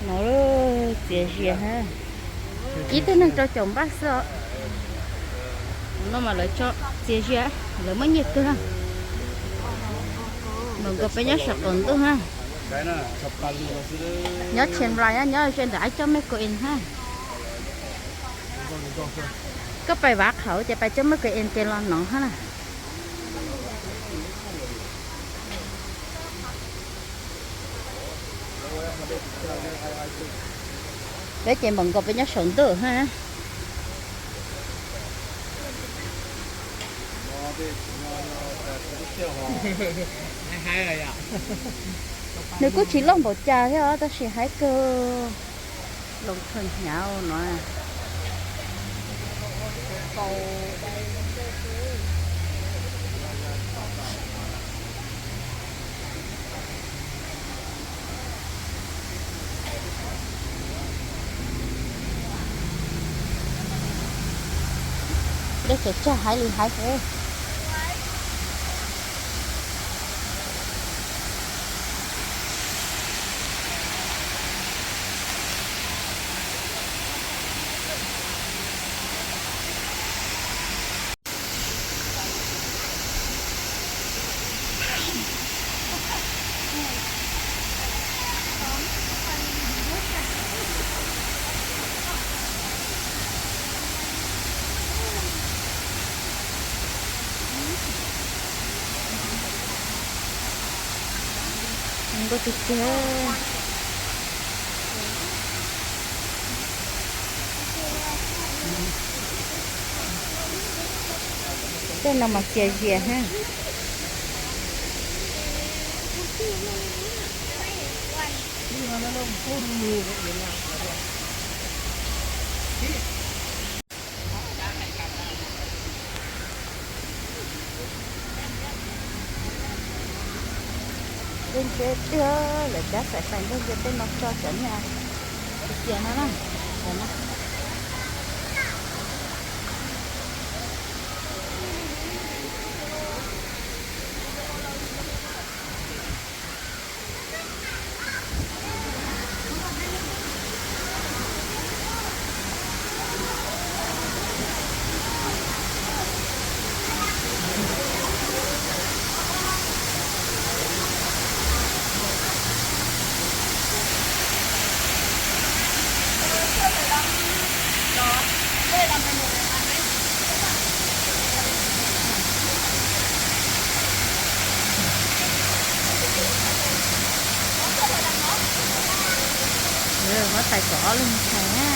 No txias zias ha. Ib tug neeg rau caum npaj xwb os. No mas lawv tso txias zias, lawv muab nyiaj kawg. Npaum nkaus peb nyob saum qaum ntuj ha. Nyob Chiang Rai nyob ze ntawm ab coj mej ko in ha. Koj pais vav qhauv ces pais coj mej ko in ces los no ha na. Peb ces npaum nkaus peb nyob saum ntuj ha. Nws kuj tsis loj npaum cas thiab os, tab sis haib kawg. Loo thawj hnyav no. Dej tsaws tsag haib li haib xwb. Nkauj tiag tiag. Tej no mas txias zias ha. Ntsia tiag, lawv cab xaim xaim ntsia tej no tso cov niag txias no na. Huab tais kaum ob leeg ntxhais na.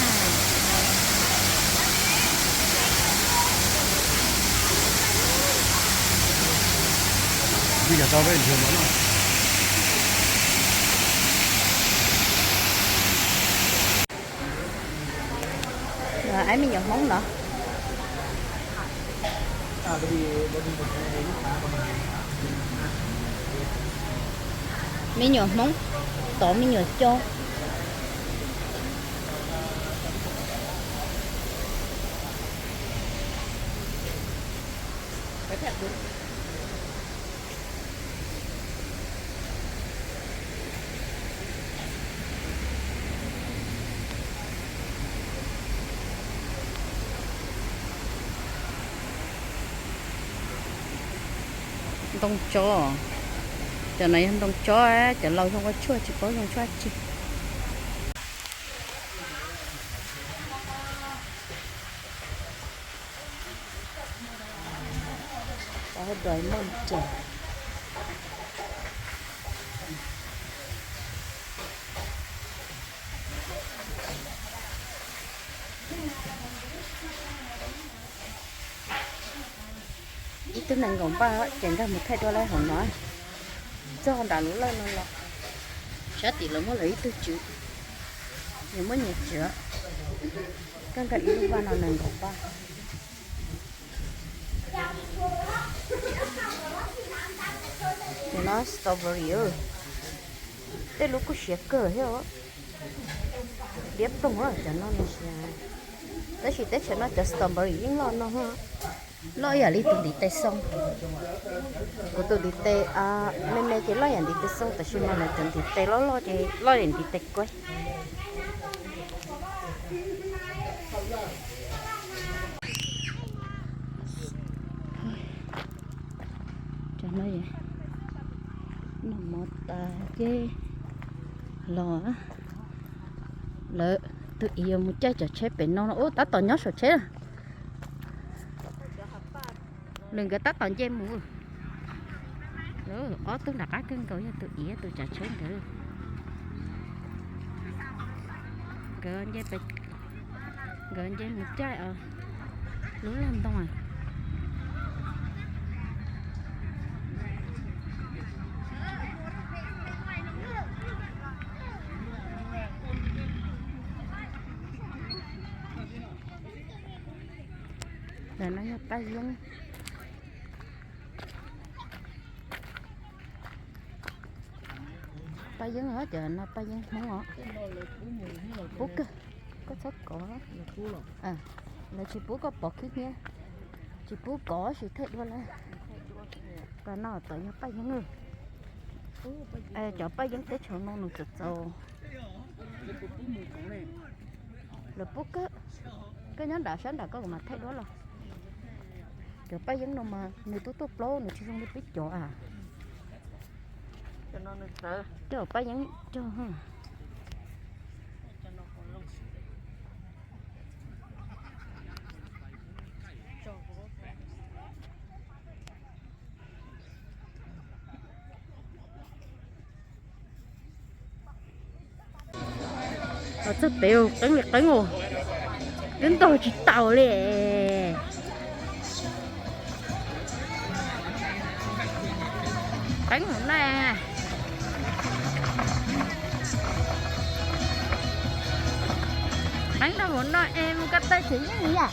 Aib me nyuam Hmoob no. Me nyuam Hmoob tod me nyuam Coob. Ntoo tsob, cov no yog ntoo tsob, cov laus zoo ua tshuaj tsis paub zoo tshuaj tsi. Cov hais dais moj cas. Ib tug nees nkaum npaj ces nkag mus thaij dua lawm hauv no. Txog nram lub lawj no los, sab tim lawv muab lawv ib tug tswv, nyias muab nyias tswv. Koj nkag ib lub vaj no nees nkaum npaj. Cov no strawberry, tej lub kuj siav kawg thiab. Liab ploog cov no nws siav. Tab sis teb chaws no cov strawberry yeej loj no. Loj ib yam li tus ntiv tes xoo. Kuv tus ntiv tes me me ces loj yam ntiv tes xoo, tab sis mas lawv cov ntiv tes loj loj ces loj yam ntiv tes kuaib. Cov no noj mov tas ces los, lawv tus ib yuav mus caij cov tsheb pem no no. Ub, tab tom nyob saum tsheb. Lawv nkawd tab tom nce mus. Ob tug nram qab kawg nkaus yog tus ib tus tsav tsheb nkawd. Nkawd nce, nkawd nce mus caij lub laj ntoo. Ntawm no yog paj yeeb. Paj yeeb os, cov no paj yeeb Hmoob os. Pub kawg, koj txhob kov. Lawv tsis pub koj pov khib hnyiab, tsis pub kov sis thaij duab lawm. Paj no tom yog paj yeeb. Cov paj yeeb teb chaws no nws txaus txaus. Lawv pub kawg, koj nyob nram sab nram koj kuv mam thaij duab los. Cov paj yeeb no mas nws tub tuaj plaub, nws tsis zoo li peb cov a. Cov paj yeeb cog. Los txog pem, qeeb li qeeb os, twb ntaus tsis taus li. Qeeb hauv no, qeeb rau hauv no es mus ko taw tseem yeej li yam.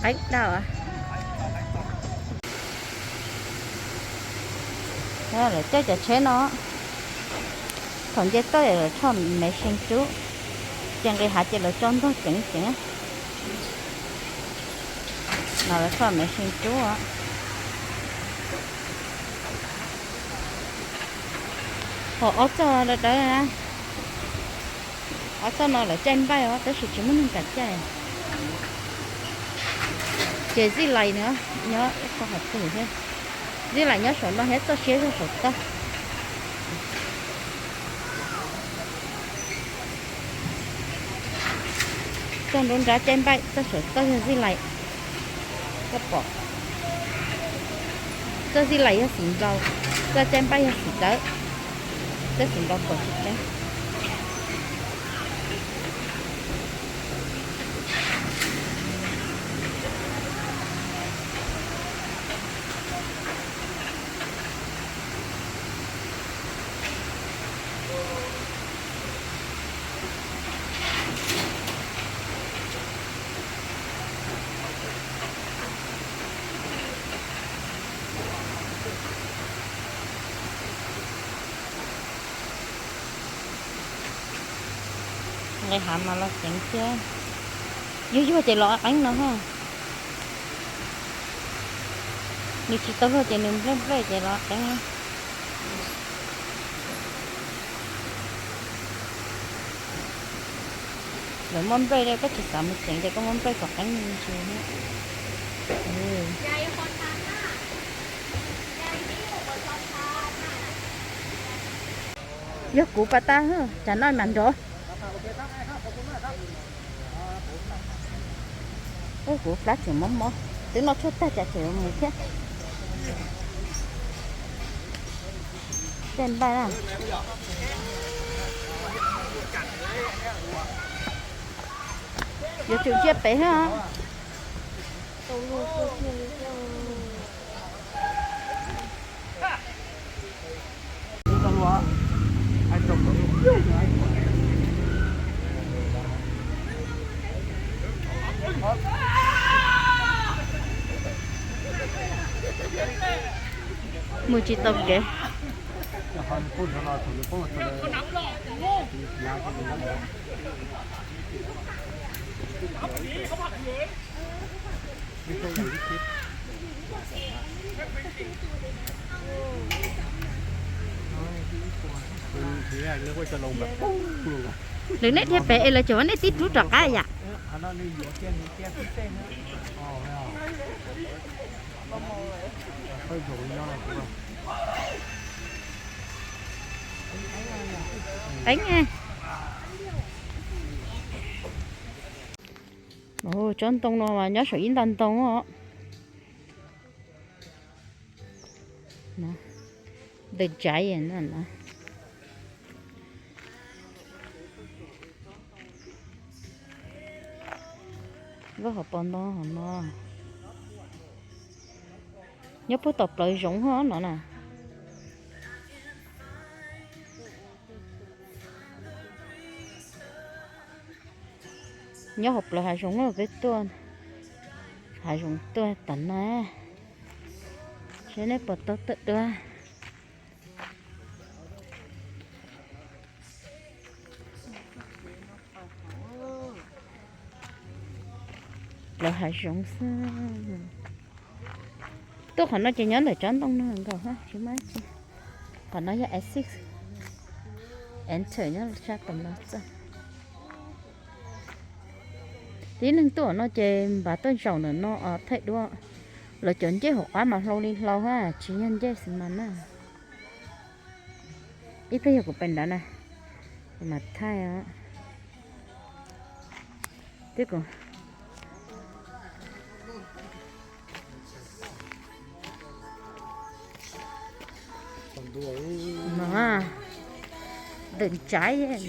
Qeeb dau. Lawv caij cov tsheb no, thaum nce toj lawv tshoj me see rub, ces nqis hav ces lawv tso ntog ceev ceev. No lawv tshoj me see rub. Ho ob txoj dawb dawb na. Ob txoj no lawv caij npaij os, tab sis tsis muaj neeg kam caij. Ces zij lais nyob, nyob ib qho qhov twg thiab. Zij lais nyob saum no thiab, txoj siab zog saum toj. Txoj nruab nrab caij npaij, txoj saum toj yog zij lais. Koj pom, txoj zij lais yog xim nplaum, txoj caij npaij yog xim dawb. Txoj xim nplaum pom tsis tseeb. Nqis hav mas los ceev thiab. Yuag yuag ces los qeeb no ha. Nws tsis tau luag ces nws nplej nplej ces los qeeb. Lawv muab nplej, koj tsis xav mus ceev ces koj muab nplej kom qeeb me ntsis thiab. Yog kuv pas tag, tsam no mam nrov. Kuv plab tseem mob mob, twb noj tshuaj tag tsam tseem mus thiab. Tej npaj na. Yuav tsum ntsia pem thiab. Mus tsis tau kev. Lwm neb dhia pem es lawv cov nej tib rub rov qab yam. Eeb, tsob ntoo no mas nyob saum ib nta ntoo os. The Giant no. Lub hauv paus ntoo hauv no nyob puag tom plawv zoov no na. Nyob hauv plawv hav zoov no peb tuaj, hav zoov tuaj tom no, seb nej puas tau tuaj dua. Plawv hav zoov xwb. Tuaj qhov no ces nyob ntawm tsob ntoo no nkaus tsis muaj tsi. Qhov no yog exit, enter nyob sab tom no txoj. Tib neeg tuaj no ces npaj tuaj zaum ntawm no thaij duab. Lawv cov ncej hauv qab mas hlau li hlau ha, tsis yog ncej xwb mas na. Ib pliag yog kuv pem nrad na, kuv mam thaij. Twb kuv no, The Giant,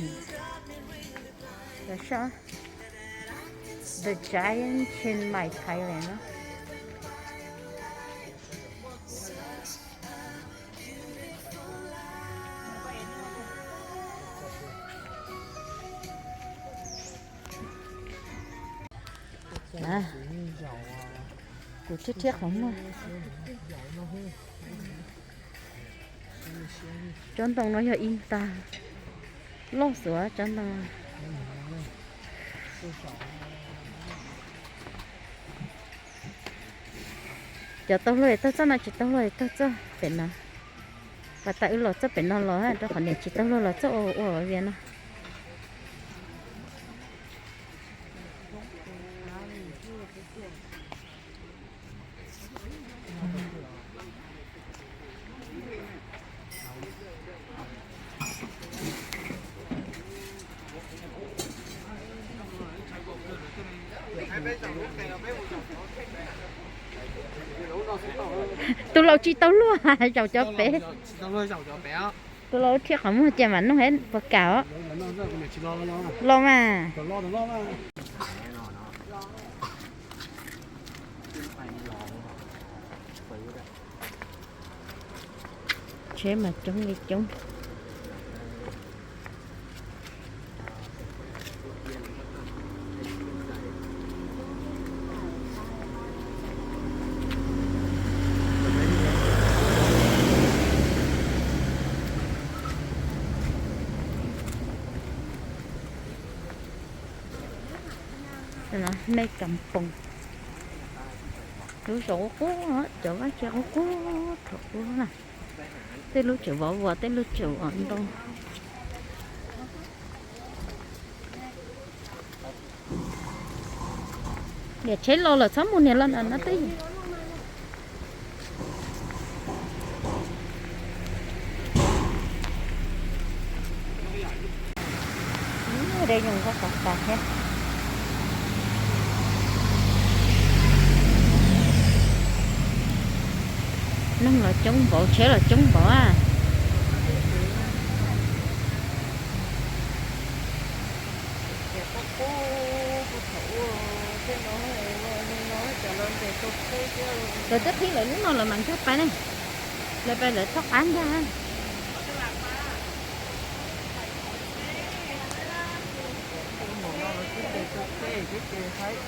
The Giant Chiang Mai Thailand no. Kuv thiab thiab qhov muag. Tsob ntoo no yog ib ntag loj xwb tsob ntoo. Cov tau luag es tau txoj no, tsis tau luag es tau txoj pem no. Pas tas wb los txoj pem no los rau qhov niam tsis tau luag los txoj ua ua vias no. Tus laus tsis tau luag zaum cov pem. Tus laus thiab qhov muag ces mam nug puas kam os. Los mas. Tsheb mas coob li coob. Mej Kam Poos, lub zos qub qub, cov vaj tse qub qub thaum ub na. Tej lub tseem vov vos, tej lub tseem ntoo. Niam tsheb los lawm txhob mus niam los no twb. De yus nqa tas tas thiab. Neeg los coob npaum, tsheb los coob npaum a. Lawv twb qhib lawv lub no lawv mam nkag pais ne. Lawv pais lawv txhob qab nkag.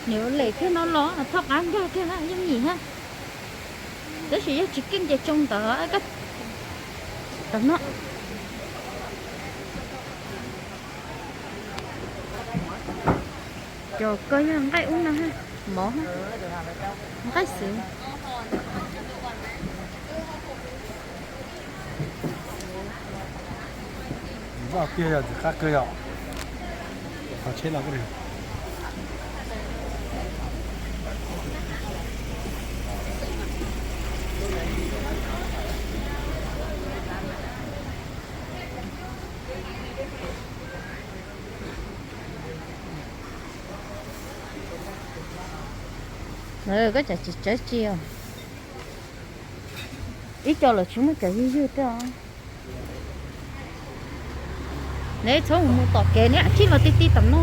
Nws lem kiag no los txhob qab nkag kiag yooj yim ha. Tab sis yog tsis keej ces tsoo ntawd, koj Tam no cov ko yog nqaij ub no, mov, nqaij xwb. Vaj kiag yog ntxim qab kawg yom. Qhov tsheb los. Koj tsam tsis tsawv tsi os. Ib co lawm tsis muaj cov ywg ywg thiab os. Neb txhob mus mus tom kev, neb tsij los ti ti tom no.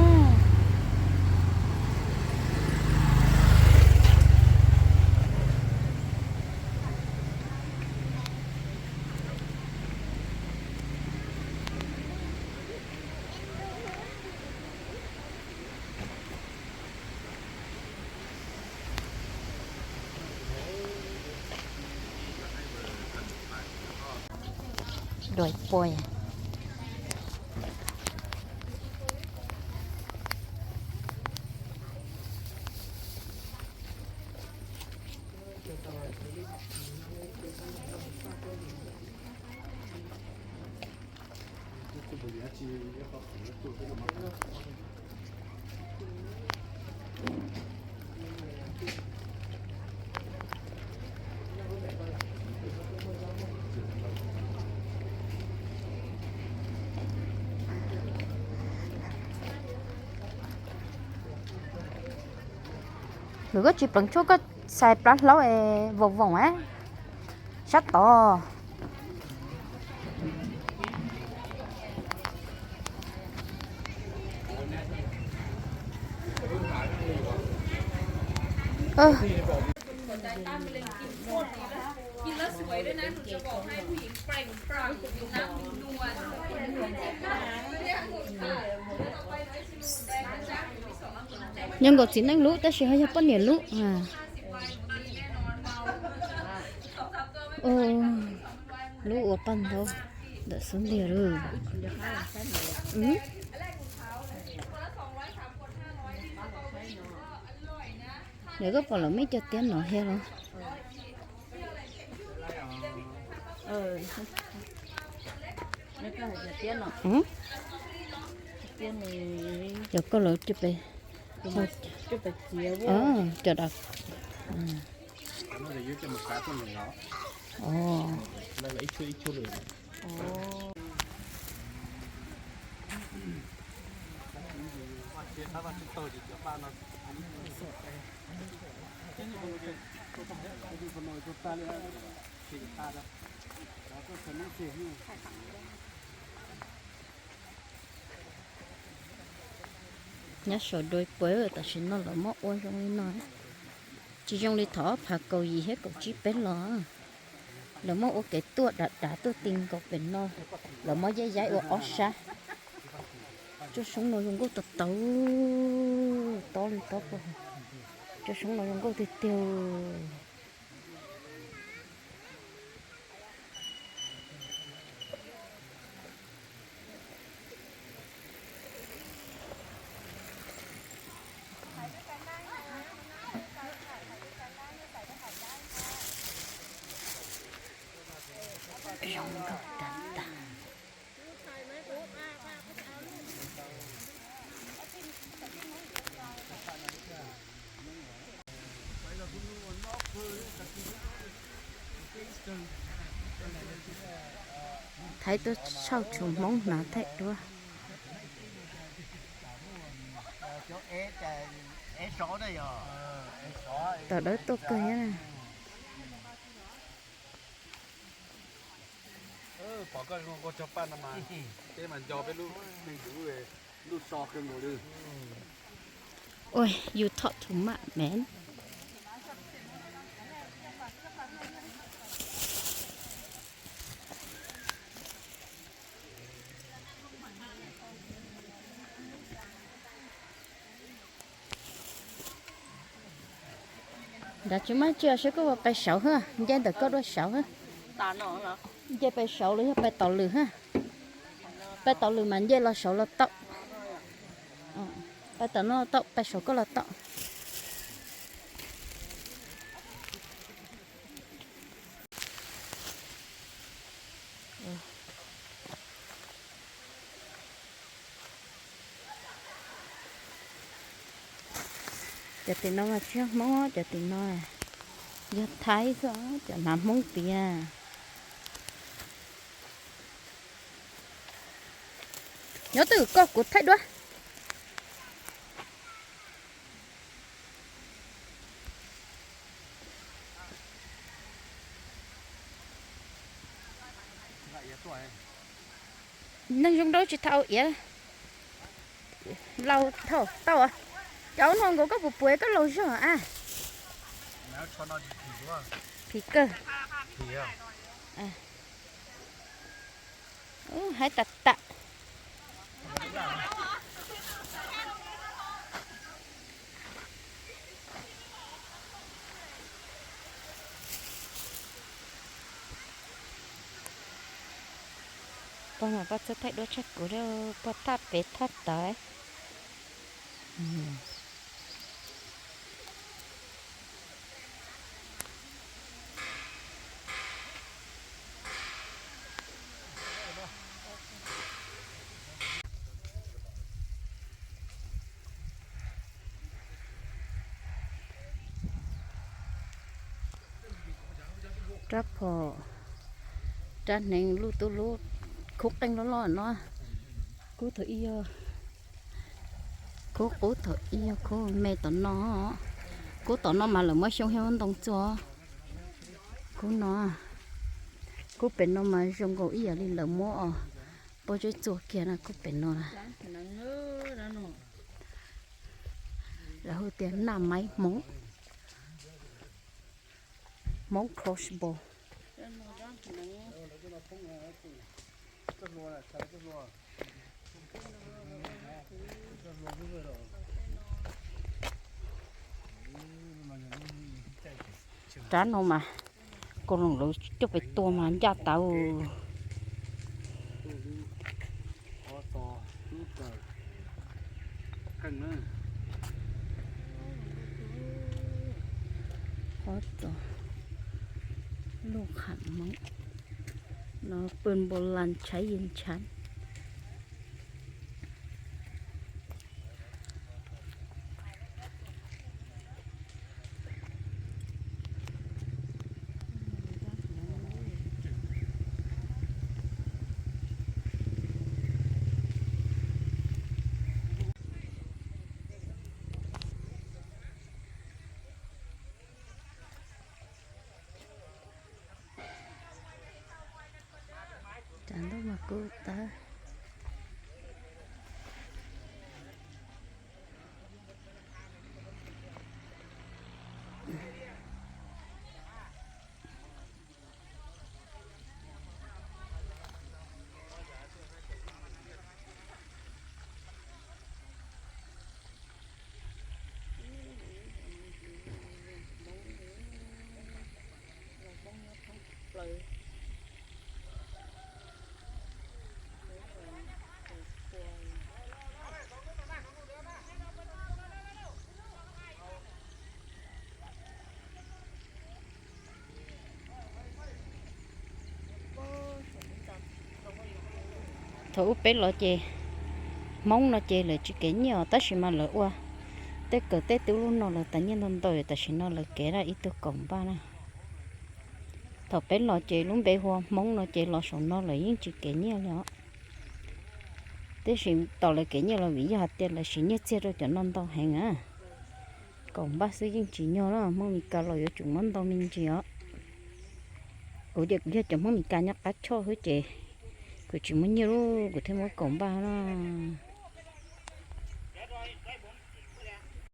Duais pua. Lwm koj tsis pleev tshuaj koj xais plab hlaub es voos voos sab tod. Nyob nkaus txiv neej lub tab sis ho yog poj niam lub. Lub ua paj ntaub ntawm xub ntiag lawm. Yog koj pom lawv muaj cov tiab no thiab los? Cov koj lawv cov da. Nyob saum Dui Puas tam sim no lawv muab ua zoo li no, tsis zoo li thaum ob phav kaum yim thiab kaum tsib peb los. Lawv muab ua kev tuaj dav dav tuaj ti nkaus pem no, lawv muab yaib yaib ua ob sab. Tsob soob no zoo nkauj tau tau, tob li tob pag. Tsob soob no zoo nkauj tiag tiag. Zoo nkauj tag tag. Thaij tuaj tshauj tshum Hmoob hnav thaij duab. Tom dawb tuaj kawg thiab na. Peb mas nco peb lub neej lub so kawg nkaus li. Oi, you talk too much, man. Nrad tsis muaj tsi os, saib koj ua qe saud hab, nce ntawm koj dua saud hab. Nce pais saud los yog pais tom lwm ha? Pais tom lwm mas nce los saud los tau. Pais tom no tau, pais saud koj los tau. Cov tim no mas tsis yog Hmoob, cov tim no yog Thaib xwb, cov hnav Hmoob tiag. Nyob twj ywm koj kuv thaij duab. Neeg zoo nraug tsis tau iav. Laus thaum tau, cov no nkaus koj puas puav koj laus zog a? Phim kawg. Haib tas tas. Pog mas pog txawj thaij duab tshaj kuv, pog thaj pem thaj tod. Rab phom, rab hneev luj tub lub, khub qeej loj loj no. Kub thaum ib yog, kub qub thaum ib yog kub me tom no. Kub tom no mas lawv muab xyoob thiab muab ntoo txua. Kub no, kub pem no mas zoo nkaus ib yam li lawv muab os, pob zeb txua kiag na kub pem no. Lawv hu tias naj maiv Hmoob, Hmoob crossbow. Rab no mas kaus loos lawv coj pem tua mas ncaj tau. Qhov txos luj qham Hmoob no pw npaum las ntshav yig ntshav. Tsav ntuj mas kub tawv. Thaum ub peb los ces Hmoob no ces lawv tsis kev nyiaj os, tab sis mas lawv ua tej kawm tej tub lub no lawv tas nyiaj ntau ntau, tam sim no lawv kev ib tug kaum npaj na. Thaum peb los ces lub npe hu ua Hmoob no ces los saum no lawv yeej tsis kev nyiaj li os. Tiam sis tos lawv kev nyiaj los vim yog hais tias lawv siv nyiaj txiag rau cov no ntau heev na. Kaum npaj xwb yeej tsis nyog na, Hmoob Mes Kas los yuav tsum muab ntau me ntsis os. Kuv ces kuv yog cov Hmoob Mes Kas nyob qab choj xwb ces kuv tsis muaj nyiaj lub kuv thiaj muab kaum npaj na.